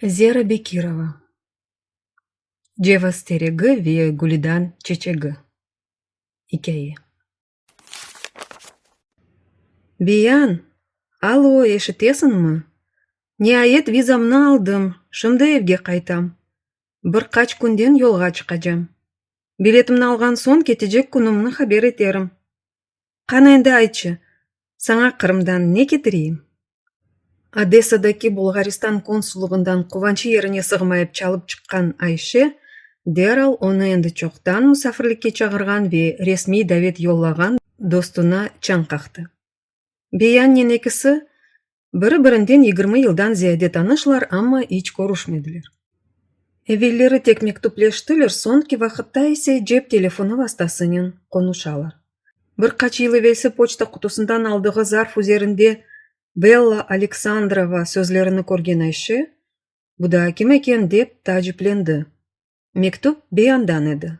Zera Bekirova. Ceviz teregi ve güldan çeçegi. İkâye. Beyan! Alo, eşitesiñmi? Niayet vizamnı aldım, şimdi evge qaytam. Bir qaç künden yolğa çıqacam. Biletimni alğan soñ ketecek künümni haber eterim. Qana endi aytçı, saña Qırımdan ne ketireyim? Odessadaki Bulğaristan konsullığından quvançı yerine sığmayıp çalıp çıqqan Ayşe deral onı endi çoqtan musafirlikke çağırğan ve resmiy davet yollağan dostuna çañ qaqtı. Beyannen ekisi biri-birinden 20 yıldan ziyade tanışlar, amma iç körüşmediler. Evelleri tek mektüpleştiler, soñki vaqıtta ise cep telefonı vastasınen qonuşalar. Bir qaç yıl evelsi poçta qutusından aldığı zarf üzerinde Bella Aleksandrova sözlerini körgen Ayşe, bu daa kim eken dep taaciplendi. Mektüp Beyandan edi.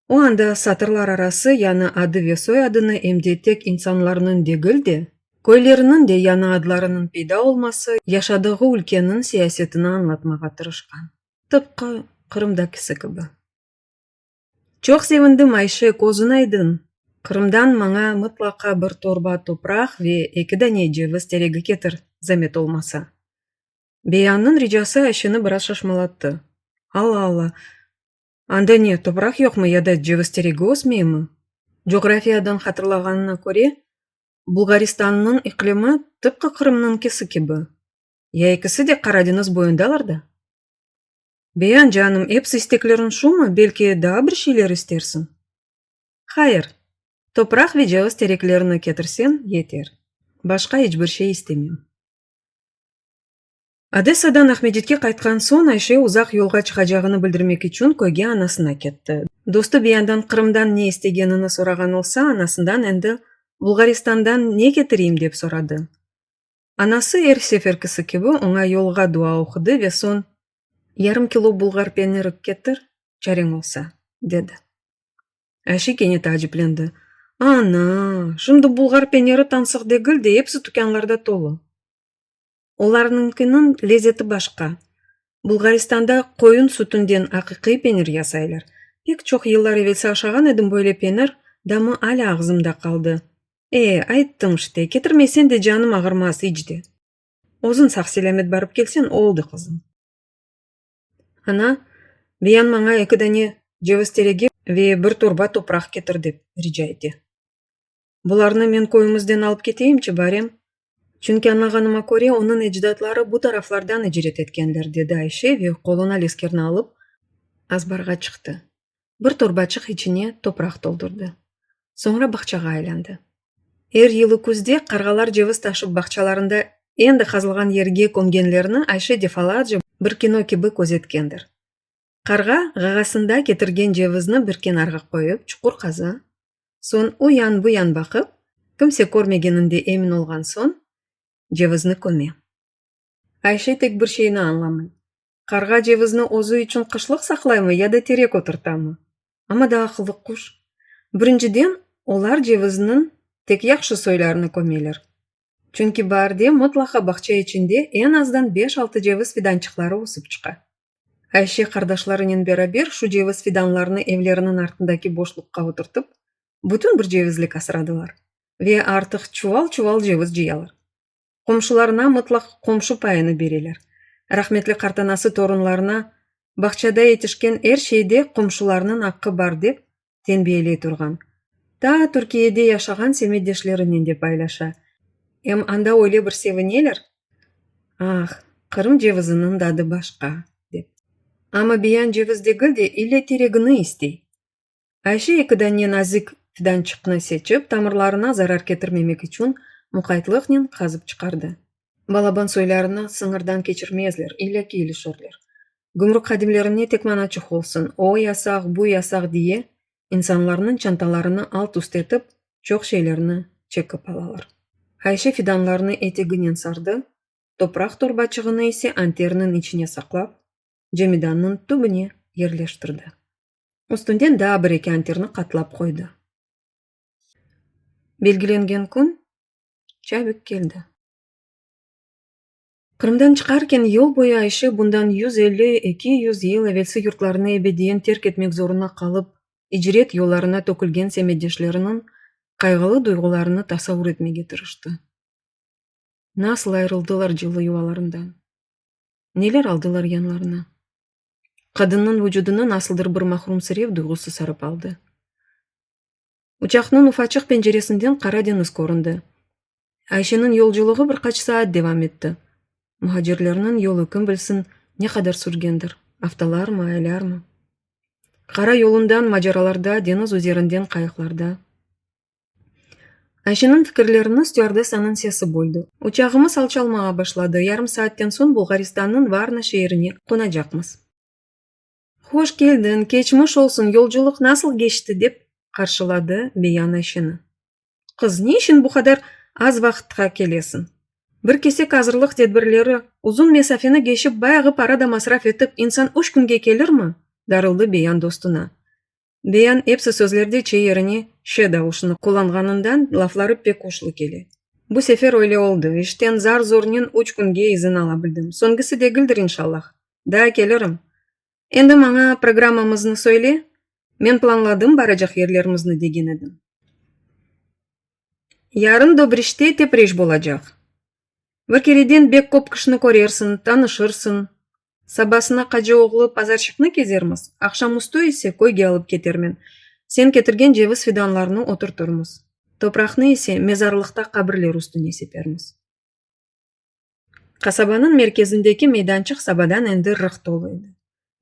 O anda satırlar arası yañı adı ve soyadını em de tek insanlarnıñ degil de, köyleriniñ de yañı adlarınıñ peyda olması yaşadığı ülkeniñ siyasetini añlatmağa tırışqan. Tıpqı Qırımdakisi kibi. Çoq sevindim, Ayşe, közüñ aydın! Qırımdan maña mıtlaqa bir torba topraq ve eki dane ceviz teregi ketir, zamet olmasa. Beyannıñ ricası Ayşeni biraz şaşmalattı. Alla-alla, anda ne, topraq yoqmı ya da ceviz teregi ösmeymi? Coğrafiyadan hatırlağanına köre, Bulğaristannıñ iqlimi tıpqı Qırımnıñkisi kibi. Ya ekisi de Qara deñiz boyundalar da? Beyan, canım, episi istekleriñ şumı, belki daa bir şeyler istersiñ? Hayır, topraq ve ceviz tereklerini ketirseñ, yeter. Başqa iç bir şey istemem. Odessadan Aqmescitke qaytqan soñ, Ayşe uzaq yolğa çıqacağını bildirmek içün köyge anasına ketti. Dostu Beyandan Qırımdan ne istegenini sorağan olsa, anasından endi Bulğaristandan ne ketireyim dep soradı. Anası er seferkisi kibi oña yolğa dua oqudı ve soñ, Yarım kilo bulğar peniri ketir, çareñ olsa, dedi. Ayşe kene taaciplendi. Ana, şimdi bulğar peniri tansıq degil de, episi tükânlarda tolu. Olarnıñkiniñ lezeti başqa. Bulğaristanda qoyun sütünden aqiqiy penir yasaylar. Pek çoq yıllar evelsi aşağan edim böyle penir, damı alâ ağzımda qaldı. E, ayttım işte, ketirmesen de canım ağırmaz iç de. Özüñ sağ-selâmet barıp kelseñ, oldı, qızım. Ana, Beyan maña eki dane ceviz teregi ve bir torba topraq ketir dep rica ete. Bularnı men köyümizden alıp keteyimçi, barem? Çünki añlağanıma köre, onıñ ecdatları bu taraflardan icret etkenler, dedi Ayşe ve qoluna leskerni alıp, azbarğa çıqtı. Bir torbaçıq içine topraq toldurdı. Soñra bağçağa aylandı. Er yılı küzde qarğalar ceviz taşıp bağçalarında endi qazılğan yerge kömgenlerini Ayşe defalarca bir kino kibi közetkendir. Qarğa ğağasında ketirgen cevizni bir kenarğa qoyıp çuqur qaza, soñ o yan bu yan baqıp, kimse körmegeninde emin olğan soñ, cevizni köme. Ayşe tek bir şeyni añlamay, qarğa cevizni özü içün qışlıq saqlaymı ya da terek oturtamı? Amma da aqıllı quş. Birinciden, olar cevizniñ tek yahşı soylarını kömeler. Çünki baarde mıtlaqa bağça içinde eñ azdan beş-altı ceviz fidançıqları ösip çıqa. Ayşe qardaşlarınen beraber şu ceviz fidanlarını evleriniñ artındaki boşluqqa oturtıp, bütün bir cevizlik asradılar ve artıq çuval-çuval ceviz cıyalar. Qomşularına mıtlaq qomşu payını bereler. Rahmetli qartanası torunlarına, Bağçada yetişken er şeyde qomşularnıñ aqqı bar dep, tenbiyeley turğan. Ta Türkiyede yaşağan semetdeşlerinen de paylaşa. Em anda öyle bir sevineler, Ah, Qırım ceviziniñ dadı başqa, dep. Amma Beyan ceviz degil de, ille teregini istey. Ayşe eki dane nazik fidançıqnı seçip, tamırlarına zarar ketirmemek içün muqaytlıqnen qazıp çıqardı. Balaban soylarını sıñırdan keçirmezler, illâ ki ilişirler. Gümrük hadimlerine tek manaçıq olsun, o yasaq, bu yasaq diye, insanlarnıñ çantalarını alt-üst etip, çoq şeylerni çekip alalar. Ayşe fidanlarnı eteginen sardı, topraq torbaçığını ise anterniñ içine saqlap, cemidannıñ tübüne yerleştirdi. Üstünden daa bir-eki anterni qatlap qoydı. Belgilengen kün çabik keldi. Qırımdan çıqarken, yol boyu Ayşe bundan 150-200 yıl evelsi yurtlarını ebediyen terk etmek zoruna qalıp, icret yollarına tökülgen semetdeşleriniñ qayğılı duyğularını tasavur etmege tırıştı. Nasıl ayırıldılar cıllı yuvalarından? Neler aldılar yanlarına? Qadınnıñ vucudını nasıldır bir mahrumsırev duyğusı sarıp aldı. Uçaqnıñ ufaçıq penceresinden Qara deñiz köründi. Ayşeniñ yolculığı bir qaç saat devam etti. Muhacirlerniñ yolu kim bilsin ne qadar sürgendir, aftalarmı, aylarmı? Qara yolundan maceralarda, deñiz üzerinden qayıqlarda. Ayşeniñ fikirlerini stüardessanıñ sesi böldi. Uçağımız alçalmağa başladı, yarım saatten soñ Bulğaristannıñ Varna şeerine qonacaqmız. Hoş keldiñ, keçmiş olsun, yolculıq nasıl keçti? dep qarşıladı Beyan Ayşeni. Qız, ne içün bu qadar az vaqıtqa kelesiñ? Bir kesek azırlıq tedbirleri, uzun mesafeni geçip bayağı para da masraf etip insan üç künge kelirmi? darıldı Beyan dostuna. Beyan epsi sözlerde ç yerine ş davuşını qullanğanından lafları pek uşlu kele. Bu sefer öyle oldı, işten zar-zornen üç künge izin ala bildim. Soñkisi degildir inşallah. Daa kelirim. Endi maña programmamıznı söyle, men planladım baracaq yerlerimizni degen edim. Yarın Dobriçte tepreş bolacaq. Bir kereden bek köp kişini körersiñ, tanışırsıñ. Sabasına Qacı oğlu pazarçıqnı kezermiz, aqşam üstü ise köyge alıp ketermen, sen ketirgen ceviz fidanlarını oturtırmız, topraqnı ise mezarlıqta qabirler üstüne sepermiz. Qasabanıñ merkezindeki meydançıq sabadan endi rıq tolu edi.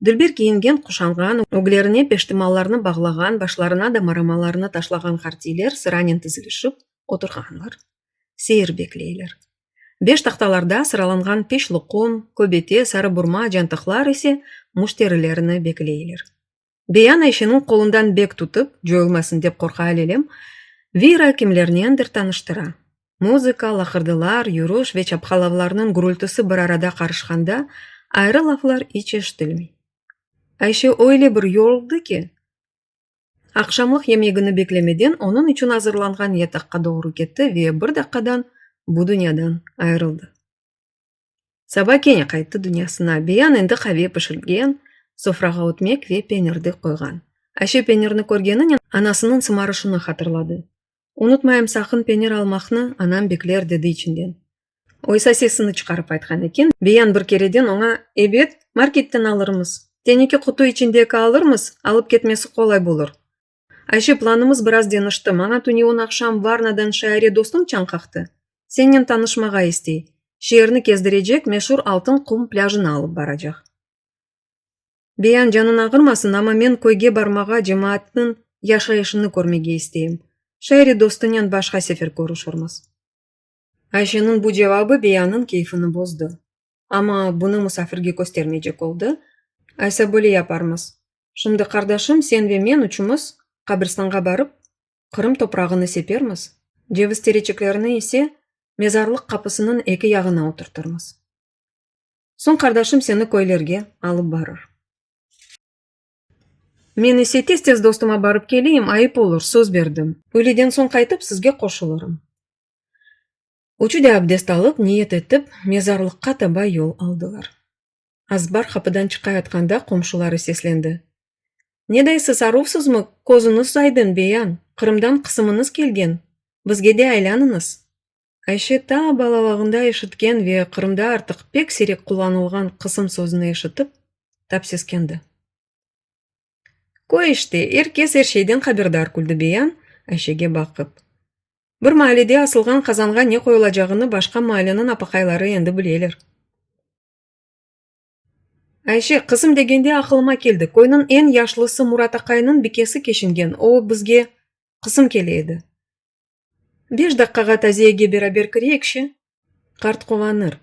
Dülber kiyingen, quşanğan, öglerine peştimallarnı bağlağan, başlarına da maramalarnı taşlağan qartiyler sıranen tizilişip oturğanlar. Seyir bekleyler. Beştahtalarda sıralanğan piş loqum, köbete, sarı burma, cantıqlar ise müşterilerini bekleyler. Beyan Ayşeniñ qolundan bek tutıp, coyulmasın dep qorqa alelem, Vira kimlernendir tanıştıra. Muzıka, laqırdılar, yürüş ve çapqalavlarnıñ gürültüsi bir arada qarışqanda, ayrı laflar iç eşitilmey. Ayşe öyle bir yoruldı ki, aqşamlıq yemegini beklemeden onıñ içün azırlanğan yataqqa doğru ketti ve bir daqqadan bu dünyadan ayırıldı. Saba kene qayttı dünyasına, Beyan endi qave pişirgen, sofrağa ötmek ve penir de qoyğan. Ayşe penirni körgeninen anasınıñ sımarışını hatırladı. Unutmayım saqın penir almaqnı, anam bekler, dedi içinden. Oysa sesini çıqarıp aytqan eken, Beyan bir kereden oña, Ebet, marketten alırmız. Teneke qutu içindeki alırmız, alıp ketmesi qolay bolur. Ayşe, planımız biraz deñişti, maña tünevin aqşam Varnadan şaire dostum çañ qaqtı. Sennen tanışmağa istey. Şeerni kezdirecek, meşur Altın qum plâjına alıp baracaq. Beyan, canıñ ağırmasın, amma men köyge barmağa, cemaatnıñ yaşayışını körmege isteyim. Şaire dostunen başqa sefer körüşirmiz. Ayşeniñ bu cevabı Beyannıñ keyfini bozdı. Amma bunı musafirge köstermeycek oldı. Aysa böyle yaparmız. Şimdi qardaşım, sen ve men üçümiz qabristanğa barıp, Qırım toprağını sepermiz, ceviz tereçiklerini ise mezarlıq qapısınıñ eki yağına oturtırmız. Soñ qardaşım seni köylerge alıp barır. Men ise tez-tez dostuma barıp keleyim, ayıp olur, söz berdim. Üyleden soñ qaytıp sizge qoşulırım. Üçü de abdest alıp, niyet etip, mezarlıqqa taba yol aldılar. Azbar qapıdan çıqayatqanda qomşuları seslendi. Ne daysız, aruvsızmı, közüñiz aydın, beyan, Qırımdan qısımıñız kelgen, bizge de aylanıñız. Ayşe ta balalığında eşitken ve Qırımda artıq pek siyrek qullanılğan qısım sözüni eşitip, tap seskendi. Köy işte, er kes er şeyden haberdar, küldi Beyan, Ayşege baqıp. Bir maalede asılğan qazanğa ne qoyulacağını başqa maaleniñ apaqayları endi bileler. Ayşe, qızım degende aqılıma keldi, köyniñ eñ yaşlısı Murat aqaynıñ bikesi keçingen, o bizge qısım kele edi. Beş daqqağa taziyege beraber kireyikşi? Qart quvanır.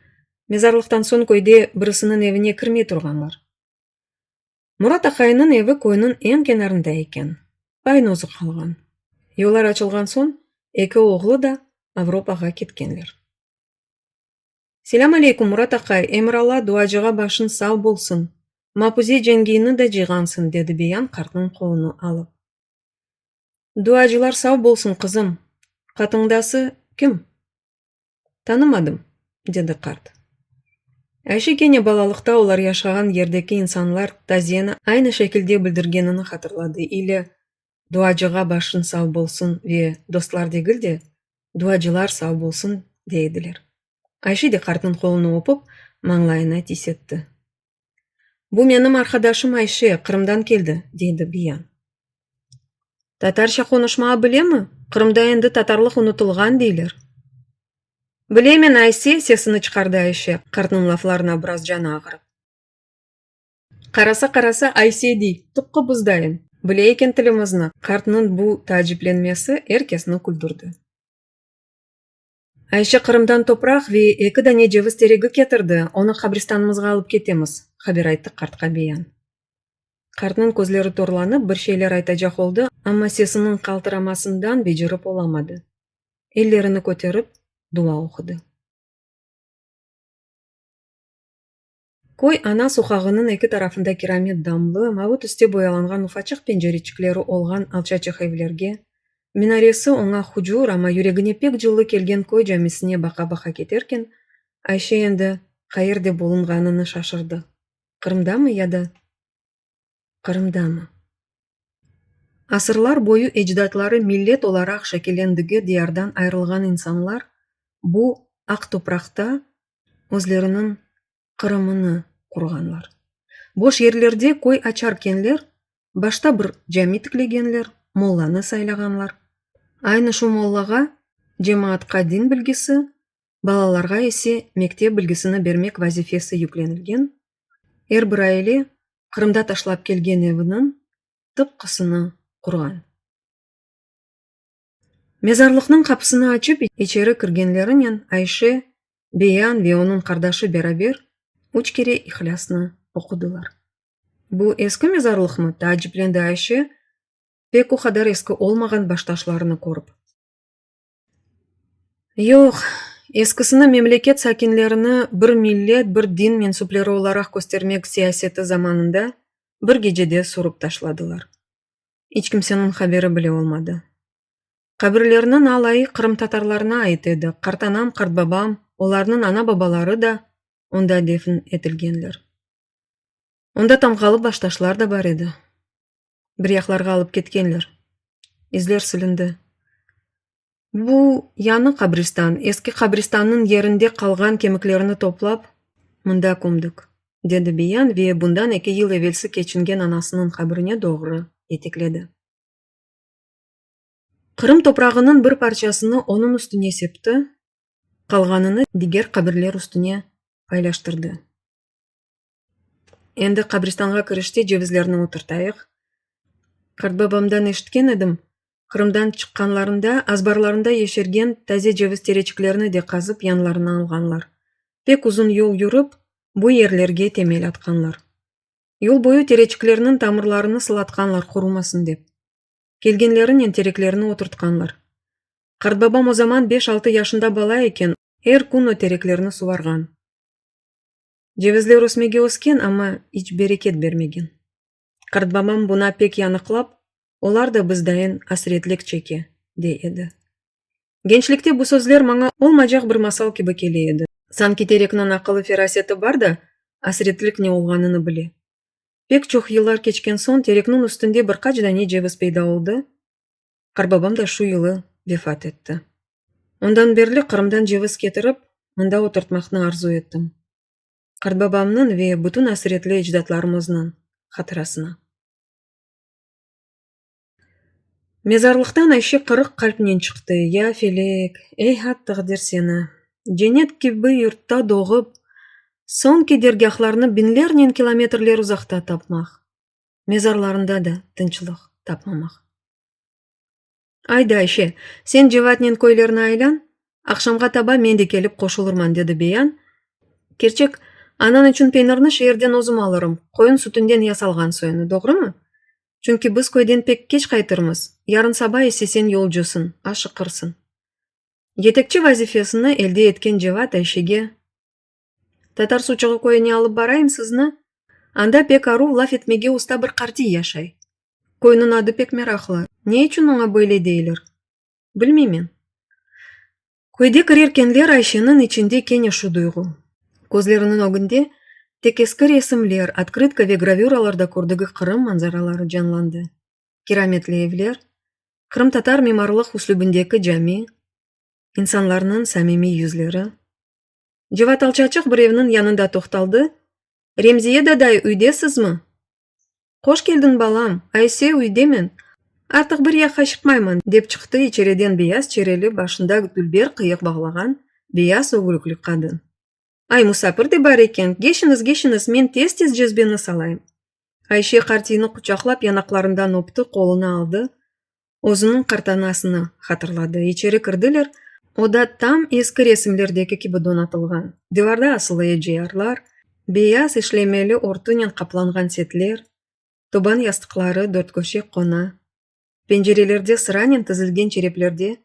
Mezarlıqtan soñ köyde birisiniñ evine kirmey turğanlar. Murat aqaynıñ evi köyniñ eñ kenarında eken. Paynozı qalğan. Yollar açılğan soñ eki oğlu da Avropağa ketkenler. Selâm aleyküm, Murat aqay, Emir-Alla duacığa başıñ sav bolsun, Mapuze cengeyni da cıyğansıñ, dedi Beyan qartnıñ qolunı alıp. Duacılar sav bolsun, qızım. Qatıñdası kim? Tanımadım, dedi qart. Ayşe kene balalıqta olar yaşağan yerdeki insanlar taziyeni aynı şekilde bildirgenini hatırladı, ile duacığa başıñ sav bolsun ve dostlar degil de, duacılar sav bolsun, dey ediler. Ayşe de qartnıñ qolunı öpip, mañlayına tiysetti. Bu menim arqadaşım Ayşe, Qırımdan keldi, dedi Biyan. Tatarca qonuşmağa bilemi? Qırımda endi tatarlıq unutılğan, deyler. Bilemen, Ayse, sesini çıqardı Ayşe, qartnıñ laflarına biraz canı ağırıp. Qarasa, qarasa, Ayse dey, tıpqı bizdayın, bile eken tilimizni, qartnıñ bu taaciplenmesi er kesni küldürdi. Ayşe Qırımdan topraq ve eki dane ceviz teregi ketirdi, onı qabristanımızğa alıp ketemiz, haber ayttı qartqa Beyan. Qartnıñ közleri torlanıp, bir şeyler aytacaq oldı, amma sesiniñ qaltıramasından becerip olamadı. Ellerini köterip, dua oqudı. Köy ana soqağınıñ eki tarafında kiramet damlı, mavı tüste boyalanğan ufaçıq pencereçikleri olğan alçaçıq evlerge, minaresi oña hucur, amma yüregine pek cıllı kelgen köy camisine baqa-baqa keterken, Ayşe endi qayerde bulunğanını şaşırdı, Qırımdamı ya da Qırımdamı? Asırlar boyu ecdatları millet olaraq şekillendigi diyardan ayırılğan insanlar bu aq topraqta özleriniñ Qırımını qurğanlar. Boş yerlerde köy açarkenler, başta bir cami tiklegenler, mollanı saylağanlar. Aynı şu mollağa cemaatqa din bilgisi, balalarğa ise mektep bilgisini bermek vazifesi yüklenilgen, er bir aile Qırımda taşlap kelgen eviniñ tıpqısını qurğan. Mezarlıqnıñ qapısını açıp içeri kirgenlerinen Ayşe, Beyan ve onıñ qardaşı beraber üç kere İhlâsnı oqudılar. Bu eski mezarlıqmı? taaciplendi Ayşe, pek o qadar eski olmağan baştaşlarını körip. Yoq, eskisini memleket sakinlerini bir millet, bir din mensüpleri olaraq köstermek siyaseti zamanında bir gecede sürip taşladılar. İç kimseniñ haberi bile olmadı. Qabirlerniñ alayı qırımtatarlarına ait edi, qartanam, qartbabam, olarnıñ ana-babaları da onda defn etilgenler. Onda tamğalı baştaşlar da bar edi. Bir yaqlarğa alıp ketkenler. İzler silindi. Bu yañı qabristan, eski qabristannıñ yerinde qalğan kemiklerni toplap, mında kömdik, dedi Beyan ve bundan eki yıl evelsi keçingen anasınıñ qabrine doğru yetekledi. Qırım toprağınıñ bir parçasını onıñ üstüne septi, qalğanını diger qabirler üstüne paylaştırdı. Endi qabristanğa kirişte cevizlerni oturtayıq. Qartbabamdan eşitken edim, Qırımdan çıqqanlarında azbarlarında yeşergen taze ceviz tereçiklerini de qazıp yanlarına alğanlar. Pek uzun yol yürip, bu yerlerge temel atqanlar. Yol boyu tereçiklerniñ tamırlarını sılatqanlar qurumasın dep. Kelgenlerinen tereklerni oturtqanlar. Qartbabam o zaman beş-altı yaşında bala eken, er kün o tereklerni suvarğan. Cevizler ösmege ösken, amma iç bereket bermegen. Qartbabam buna pek yanıqlap, olar da bizdayın asretlik çeke, dey edi. Gençlikte bu sözler maña olmaycaq bir masal kibi kele edi. Sanki terekniñ aqılı-feraseti bar da, asretlik ne olğanını bile. Pek çoq yıllar keçken soñ terekniñ üstünde bir qaç dane ceviz peyda oldı, Qarbabam da şu yılı vefat etti. Ondan berli Qırımdan ceviz ketirip, mında oturtmaqnı arzu ettim. Qartbabamnıñ ve bütün asretli ecdatlarımıznıñ hatırasına. Mezarlıqtan Ayşe qırıq qalpnen çıqtı, Ya felek, eyhat taqdir seni, cennet kibi yurtta doğıp, soñki dergâhlarnı biñlernen kilometrler uzaqta tapmaq, mezarlarında da tınçlıq tapmamaq. Ayda, Ayşe, sen Cevatnen köylerni aylan, aqşamğa taba men de kelip qoşulırman, dedi Beyan. Kerçek, anañ içün penirni şeerden özüm alırım, qoyun sütünden yasalğan soyunı, doğrumı? Çünki biz köyden pek keç qaytırmız, yarın saba ise sen yolcusıñ, aşıqırsıñ. Yetekçi vazifesini elde etken Cevat Ayşege. Tatar Suçuğı köyüne alıp barayım sizni, anda pek aruv, laf etmege usta bir qartiy yaşay. Köyniñ adı pek meraqlı, ne içün oña böyle deyler, bilmeymen. Köyde kirerkenler Ayşeniñ içinde kene şu duyğu. Közleriniñ ögünde tek eski resimler, otkrıtka ve gravüralarda kördügi Qırım manzaraları canlandı. Kirametli evler, qırımtatar mimarlıq üslübindeki cami, insanlarnıñ samimiy yüzleri. Cevat alçaçıq bir evniñ yanında toqtaldı, Remziye daday, üydesizmi? Hoş keldiñ, balam, Ayse, üydemen, artıq bir yaqqa çıqmayman, dep çıqtı içeriden beyaz çereli, başında dülber qıyıq bağlağan, beyaz ögülükli qadın. Ay, musafir de bar eken, geçiñiz, geçiñiz, men tez-tez cezbeni salayım. Ayşe qartiyni quçaqlap yanaqlarından öpti, qoluna aldı, özüniñ qartanasını hatırladı. İçeri kirdiler, oda tam eski resimlerdeki kibi donatılğan, divarda asılı eceyarlar, beyaz işlemeli örtünen qaplanğan setler, toban yastıqları, dörtköşe qona, pencerelerde sıranen tizilgen çereplerde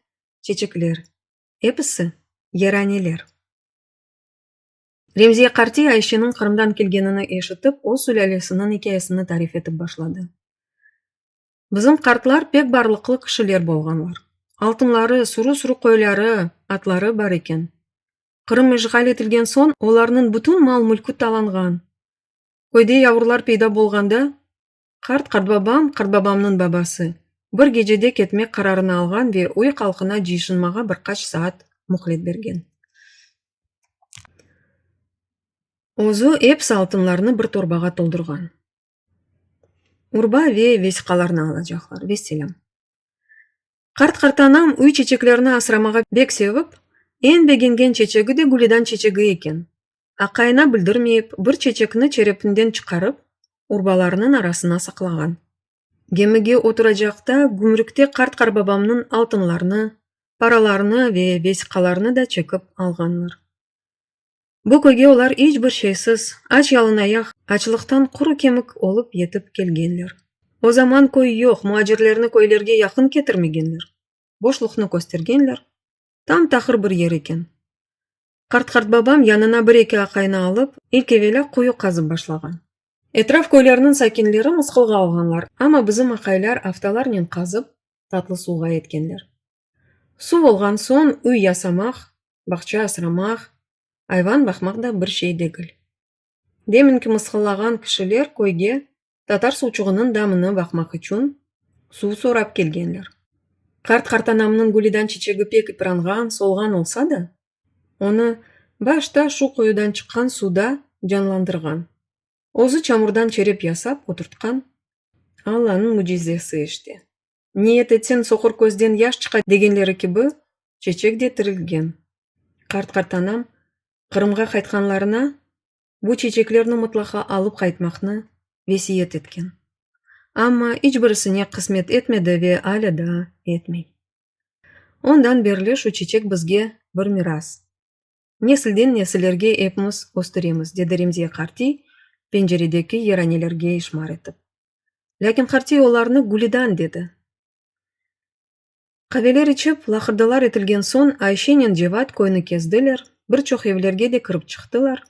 çeçekler, episi yeraneler. Remziye qartiy Ayşeniñ Qırımdan kelgenini eşitip, öz sülâlesiniñ ikâyesini tarif etip başladı. Bizim qartlar pek barlıqlı kişiler bolğanlar. Altınları, sürü-sürü qoyları, atları bar eken. Qırım işğal etilgen soñ, olarnıñ bütün mal-mülkü talanğan. Köyde yavurlar peyda bolğanda, qart qartbabam, qartbabamnıñ babası, bir gecede ketmek qararını alğan ve üy halqına cıyışınmağa bir qaç saat mühlet bergen. Özü episi altınlarnı bir torbağa toldurğan. Urba ve vesiqalarnı alacaqlar, vesselâm. Qart-qartanam üy çeçeklerini asramağa bek sevip, eñ begengen çeçegi de gülidan çeçegi eken. Aqayına bildirmeyip, bir çeçekni çerepinden çıqarıp, urbalarınıñ arasına saqlağan. Gemige oturacaqta gümrükte qart-qarbabamnıñ altınlarını, paralarını ve vesiqalarını da çekip alğanlar. Bu köyge olar iç bir şeysiz, aç-yalınayaq, açlıqtan quru kemik olıp yetip kelgenler. O zaman köy yoq, muacirlerni köylerge yaqın ketirmegenler. Boşluqnı köstergenler, tam taqır bir yer eken. Qart-qartbabam yanına bir-eki aqaynı alıp, ilk evelâ quyu qazıp başlağan. Etraf köylerniñ sakinleri mısqılğa alğanlar, amma bizim aqaylar aftalarnen qazıp, tatlı suvğa etkenler. Suv olğan soñ üy yasamaq, bağça asramaq, ayvan baqmaq da bir şey degil. Deminki mısqıllağan kişiler köyge tatar suvçuğınıñ damını baqmaq içün suv sorap kelgenler. Qart-qartanamnıñ gülidan çiçegi pek ipranğan, solğan olsa da, onı başta şu quyudan çıqqan suvda canlandırğan. Özü çamurdan çerep yasap, oturtqan. Allanıñ mücizesi işte. Niyet etseñ soqur közden yaş çıqa degenleri kibi, çeçek de tirilgen. Qart-qartanam Qırımğa qaytqanlarına bu çeçeklerni mıtlaqa alıp qaytmaqnı vesiyet etken. Amma iç birisine qısmet etmedi ve alâ daa etmey. Ondan berli şu çeçek bizge bir miras. Nesilden nesillerge epimiz östüremiz, dedi Remziye qartiy, penceredeki yeranelerge işmar etip. Lâkin qartiy olarnı gülidan dedi. Qaveler içip, laqırdılar etilgen soñ, Ayşenen Cevat köyni kezdiler, bir çoq evlerge de kirip çıqtılar.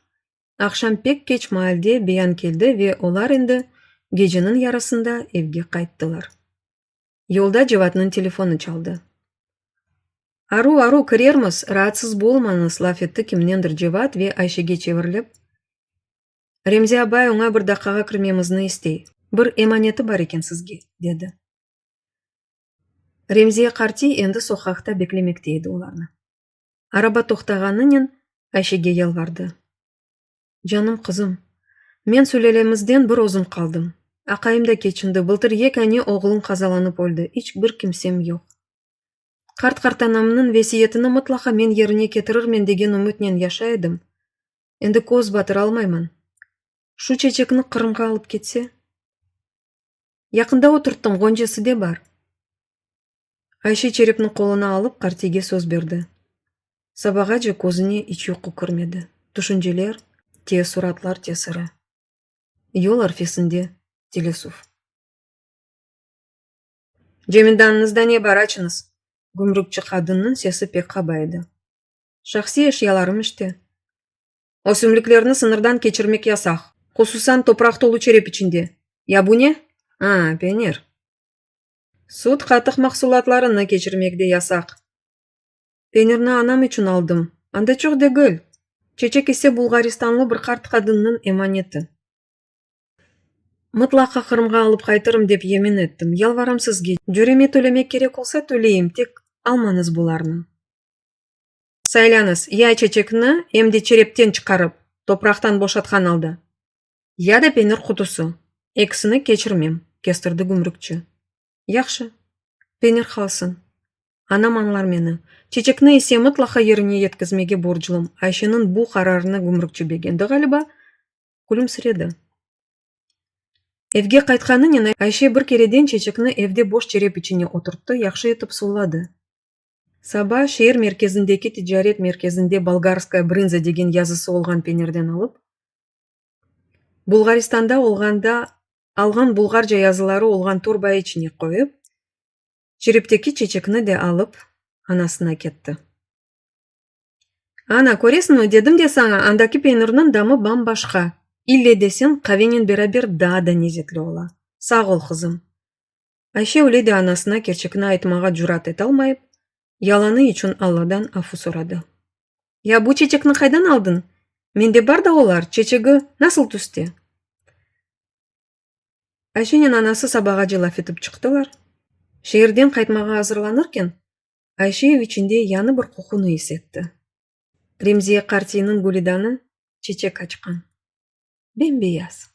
Aqşam pek keç maalde beyan keldi ve olar endi geceniñ yarısında evge qayttılar. Yolda Cevatnıñ telefonı çaldı. Aru, aru, kirermiz, raatsız bolmañız, laf etti kimnendir Cevat ve Ayşege çevirilip, Remzi abay oña bir daqqağa kirmemizni istey, bir emaneti bar eken sizge, dedi. Remziye qartiy endi soqaqta beklemekte edi olarnı. Araba toqtağanınen Ayşege yalvardı. Canım qızım, men sülâlemizden bir özüm qaldım. Aqayım da keçindi, bıltır yekâne oğlum qazalanıp öldi, iç bir kimsem yoq. Qart-qartanamnıñ vesiyetini mıtlaqa men yerine ketirirmen degen ümütnen yaşay edim, endi köz batıralmayman. Şu çeçekni Qırımğa alıp ketse? Yaqında oturttım, ğoncası de bar. Ayşe çerepni qoluna alıp, qartiyge söz berdi. Sabağace közüne iç yuqu kirmedi. Tüşünceler, teessuratlar tesiri. Yol arfesinde telesuv. Cemidanıñızda ne bar, açıñız! Gümrükçi qadınnıñ sesi pek qaba edi. Şahsiy eşyalarım işte. Ösümliklerni sıñırdan keçirmek yasaq, hususan topraq tolu çerep içinde. Ya bu ne? A, penir. Süt, qatıq mahsulatlarını keçirmek de yasaq. Penirni anam içün aldım. Anda çoq degil. Çeçek ise bulğaristanlı bir qart qadınnıñ emaneti. Mıtlaqa Qırımğa alıp qaytırım dep yemin ettim. Yalvaram sizge, cöreme tölemek kerek olsa töleyim, tek almañız bularnı. Saylañız, ya çeçekni em de çerepten çıqarıp, topraqtan boşatqan alda, ya da penir qutusı. Ekisini keçirmem, kestirdi gümrükçi. Yahşı, penir qalsın. Anam añlar meni. Çeçekni ise mıtlaqa yerine yetkizmege borclum. Ayşeniñ bu qararını gümrükçi begendi ğaliba, külümsiredi. Evge qaytqanınen Ayşe bir kereden çeçekni evde boş çerep içine oturttı, yahşı etip suvladı. Saba şeer merkezindeki ticaret merkezinde Bolgarskaya brınza degen yazısı olğan penirden alıp, Bulğaristanda olğanda alğan bulğarca yazıları olğan torba içine qoyıp, çerepteki çeçekni de alıp, anasına ketti. Ana, köresiñmi, dedim de saña, andaki penirniñ damı bam-başqa, ille deseñ, qavenen beraber daa da nezetli ola. Sağ ol, qızım. Ayşe öyle de anasına kerçekni aytmağa cürat etalmayıp, yalanı içün Alladan afu soradı. Ya bu çeçekni qaydan aldıñ? Mende bar da olar, çeçegi nasıl tüste? Ayşenen anası sabağace laf etip çıqtılar. Şeerden qaytmağa azırlanırken, Ayşe ev içinde yañı bir qoqunı is etti. Remziye qartiyniñ gülüdanı çeçek açqan. Bem-beyaz.